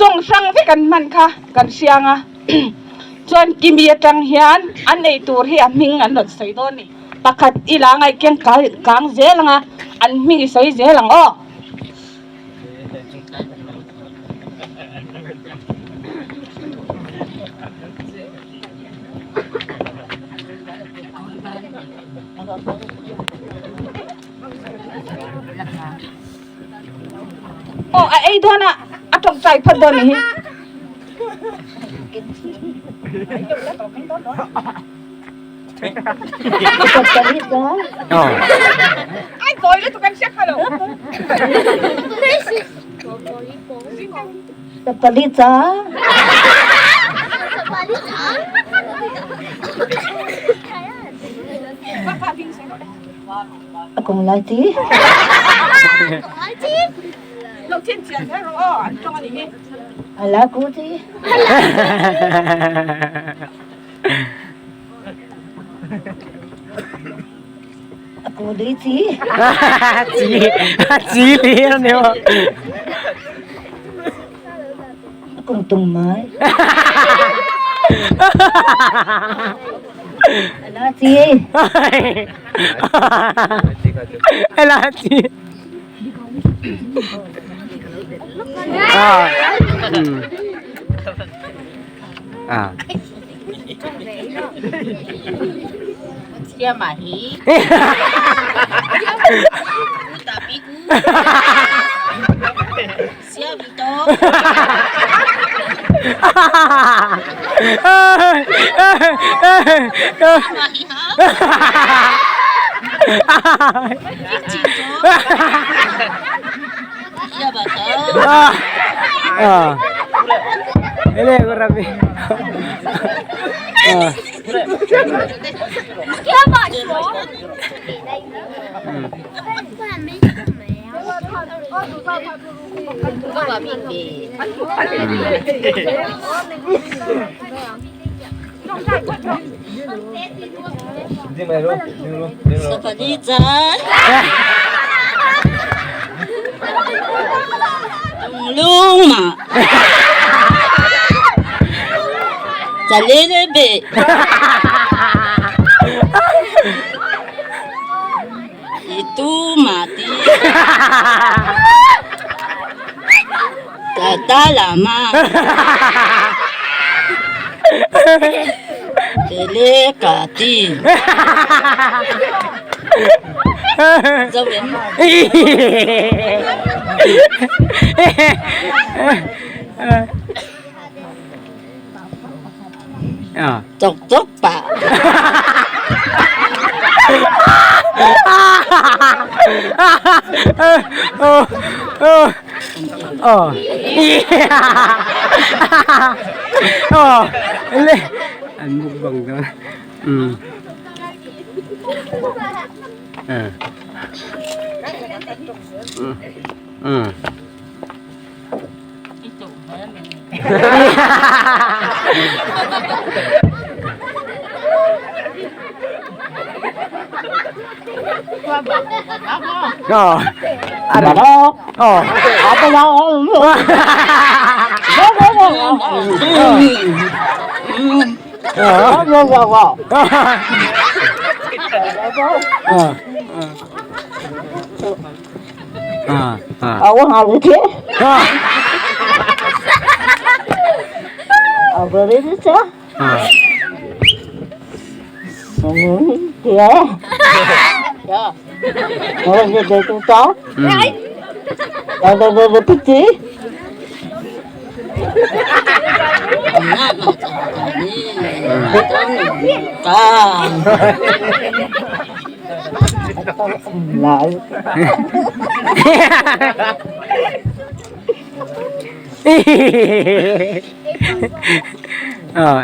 Tawng hrang vek an hman kha kan hriang a, chuan Kimi atang hian an ei tur hi a hming an rawn sawi dawn a ni. Pakhat i la ngaih keng kang zel ang a, an hming i sawi zel ang aw. Aw a ei dawn a, a tawngtai phawt dawn ni hi. Ai tawi lutuk an hria kha lo.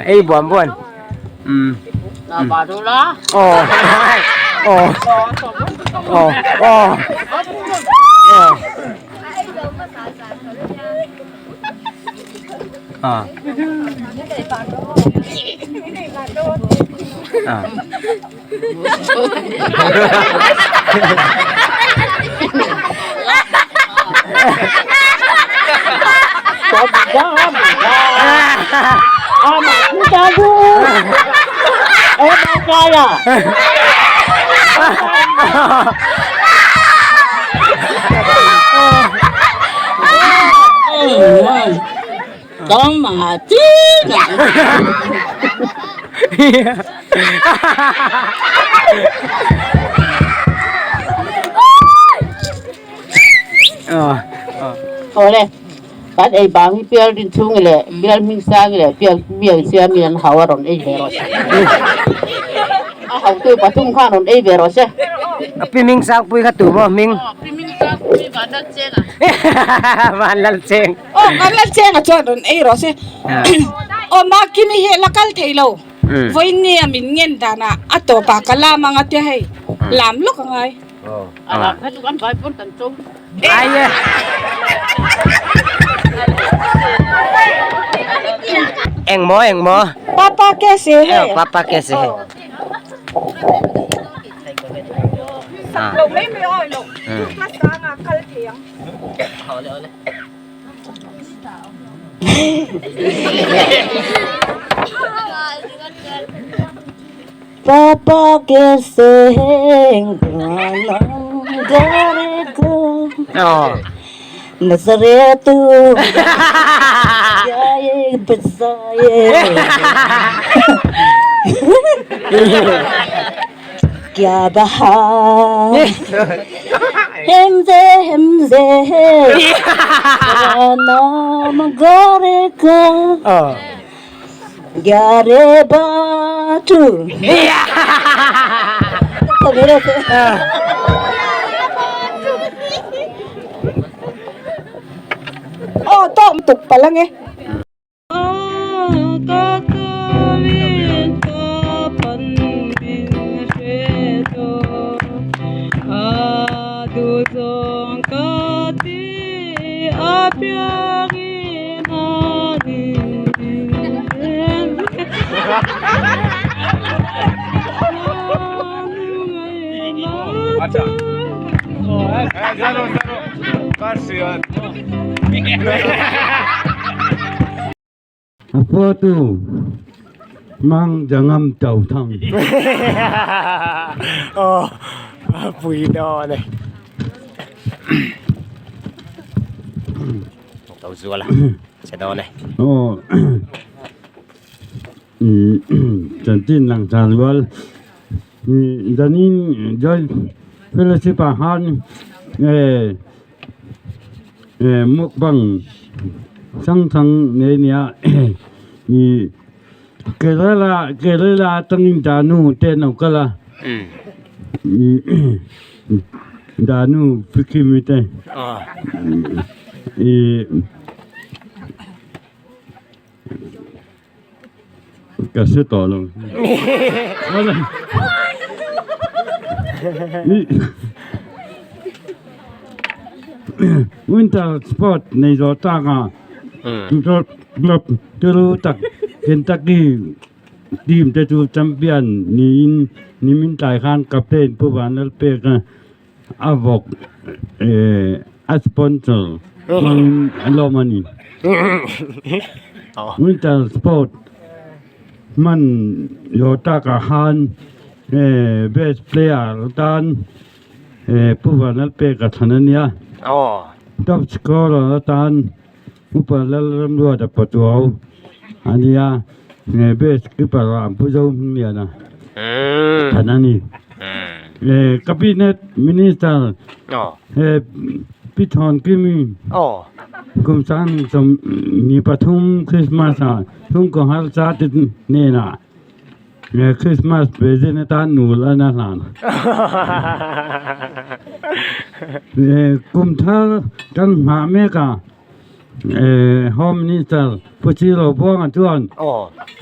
Ei buan buan. Aw. Aw. Aw. Aw. Aw. Ah. Ah. Awle, kan ei bang hi Pial Rinchhungi leh Pial Hmingsangi leh Pial Bialsiami an hau a rawn ei ve rawh se. A hautu pathum khan rawn ei ve rawh se. Pi Hmingsangpui kha tu maw hming? Pi Hmingsangpui Vanlalchenga. Vanlalcheng. Aw Vanlalchenga chuan rawn ei rawh se. Aw Makimi hi la kal thei lo. Vawiin a min ngen danah a tawpah ka lam ang a tia hei. Lam lawk a ngai. A lam kha chu kan vai pawn kan chawm. Engmaw engmaw? Papa kese he. Papa kese he. Sak lo mai mai awi lo. Ka sanga kal thei ang. Papa kese Nazaretu Kya bahar Hemze hemze Namgareka Gyare batu Aw tawk tuk palh ange. A phuahtu Mang Jangam To Thang. Aw a pui dawn e. To zual a che dawn e. Aw chanchin lang char rual zanin joint fellowship ah khan mukbang hrang hrang nei nia ih Kerala Kerala atangin Danu te an lo kal a ih Danu Sikkim te ih. Ka hre tawh lo. Winter sport nei zawh tak a club turu tak Kentucky team te chu champion niin nimin tlai khan captain Pu Vanlalpeka a vawk a sponsor hmangin a lawm a ni. Winter sport hman zawh takah khan best player tan Pu Vanlalpeka thlan a nia. Top scorer atan Upa Lalramruata Patuau a nia. Best keeper ah Pu Zohmingliana thlan a ni. Cabinet Minister Pi Thawn Kimi kum 23 Christmas ah chhungkaw harsa te hnenah Christmas present atan nul an a hlan. Kum thar kan nghah mek a. Home Minister Pu Chiro Buanga chuan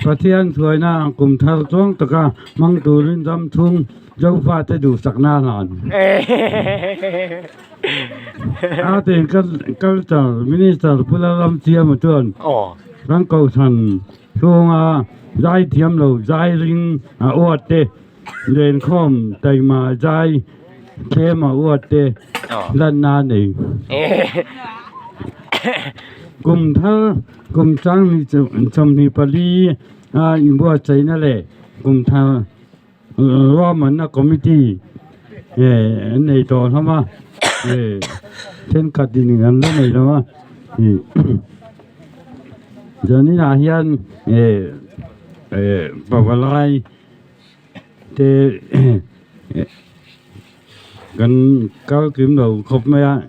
Pathian hruaina kum thar chuang taka hmang turin ram chhung Zofate duhsakna a hlan. Art and Culture Minister Pu Lalramsiama chuan kan kohhran chhunga zai thiam lo zai ring a uat te, lenkhawm taima zai thlem a uat te lanna a nei. Kum thar kum chang 24 a inbuatsaihna leh kum thar ruahmanna committee an nei tawh hlawm a thenkhat in an la nei lo a zaninah hian pavalai te kan kal kim lo khawp mai a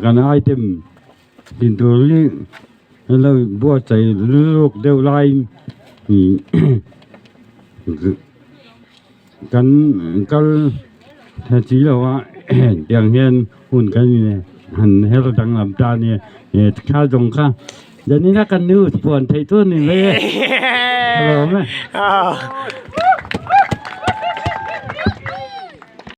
kan item din tur hi an lo buatsaih luk deuh laiin kan kal tha si lo a tiang hian hun kan han her danglam ta a ni thla zawng kha zanin a kan news puan theih chu a ni mai e ka lawm e.